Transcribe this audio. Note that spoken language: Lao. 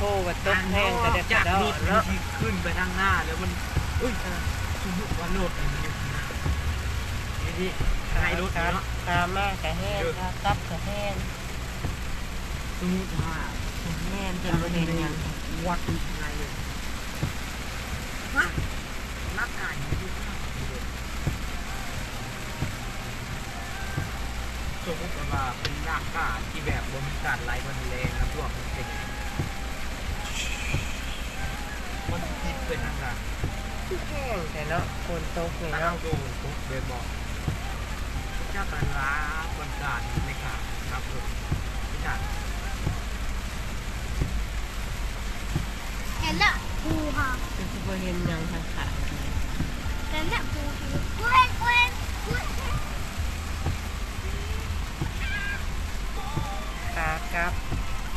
ໂອ້ ວ່າຕົກແຮງກະໄດ້ກະດອກເນາະ ຈາກລົດທີ່ຂຶ້ນໄປທາງໜ້າແລ້ວມັນ ເອີຍ ສົມມຸດວ່າລົດນີ້ມັນຢູ່ຂ້າງໜ້າ ນີ້ ຂາ ໃນລົດນີ້ເນາະ ຂາມາກະແຮງ ເອີ ຂາກັບກະແຮງ ສົມມຸດວ່າ ແມ່ນ ເພິ່ນບໍ່ເຫັນຫຍັງ ວັດຢູ່ຂ້າງໃນເລີຍ ຮະ ນັກອ່ານຢູ່ຂ້າງໃນເລີຍ. ສົມມຸດວ່າເປັນອາກາດທີ່ແບບບໍ່ມີການໄຫຼບັນແລງນຳພວກມັນເປັນ ມັນຕິດເປັນທາງການ ຄືແຮງແທ້ເນາະ ຝົນຕົກນີ້ເນາະ ໂດນຕົກແມ່ນບໍ່ ຈັກອັນລາບັນການໃນການຂັບລົດ ຈັກ ເຫັນລະ ພູຫາ ຄືຊິບໍ່ເຫັນຫຍັງຂ້າງໆ ເຫັນລະ ພູ ເຫັນ ເຫັນ ເຫັນ ຂາກັບ